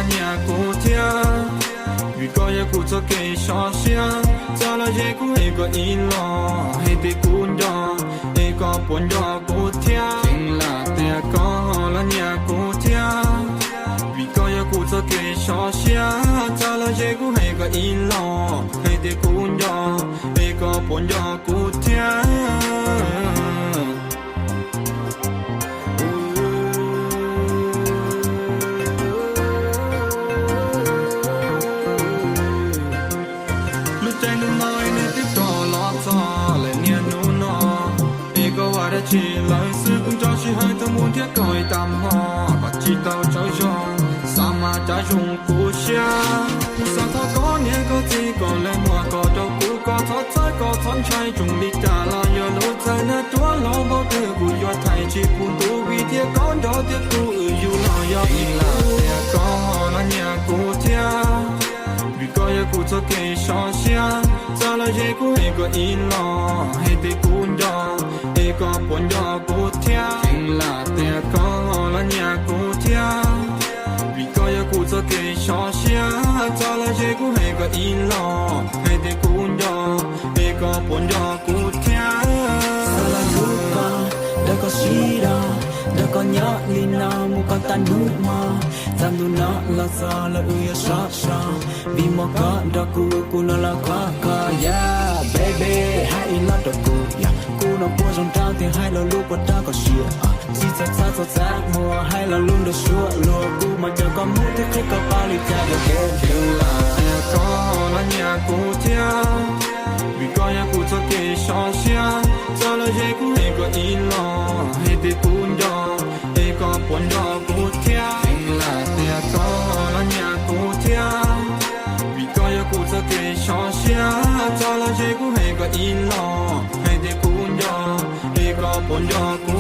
Nyiam kuv thiab, vim koj yog kuv txoj kev sov siab. Txawm los ze kuv hais kom ib los, hais tias kuv nco, es koj puas nco kuv thiab? Tseem lam tias koj los nyiam kuv thiab, vim koj yog kuv txoj kev sov siab. Txawm los ze kuv hais kom ib los, hais tias kuv nco, es koj puas nco kuv thiab? Lub caij ntuj no es nws twb rov los txog lawm niaj hnub no, es koj ua dab tsi lawm xwb? Kuv nco sij hawm tuaj mus nrhiav koj ib tag hmo, koj tsis tau tsaug zog, xav mas cav zoo kuv siab. Kuv xav thov koj niam koj txiv kom lawv muab koj rau kuv, koj txhob txhawj koj txhob ntshai, txawm li cas los yog lub txawv nag ruab hlob npaum twg kuv yuav thaij tsis pub ntuj, vim tias koj nrog tias kuv wb yug los yog ib lub. Tias koj los nyiam kuv thiab, vim koj yog kuv txoj kev sov siab. Txawm los ze kuv hais kom ib los, hais tias kuv nco, es koj puas nco kuv thiab? Tseem lam tias koj los nyiam kuv thiab, vim koj yog kuv txoj kev sov siab. Txawm los ze kuv hais kom ib los, hais tias kuv nco, es koj puas nco kuv thiab? Xav los hlub koj, nrog koj sib dog, nrog koj nyob li no mus kom tag hnub mog. Txog ntu no los txog los wb yuav sov so, vim muaj koj nrog kuv, kuv no los kho kho. Yeah baby, hais ib los rau kuv, yeah. Kuv no puas zoo nraug thiab hais lo lus puas rau koj siab. Tsis txhob txhob txhob txaj muag, hais lo lus nrog suab luag, kuv mam coj koj mus thiab qhia koj paub li cas yog kev. Tseem lam tias koj los nyiam kuv thiab, vim koj yog kuv txoj kev sov siab. Txawm los ze kuv hais kom ib los, hais tias kuv nco, es koj puas nco kuv thiab? Tseem lam tias koj los nyiam kuv thiab, vim koj yog kuv txoj kev sov siab. Txawm los ze kuv hais kom ib los, hais tias kuv nco, es koj puas nco kuv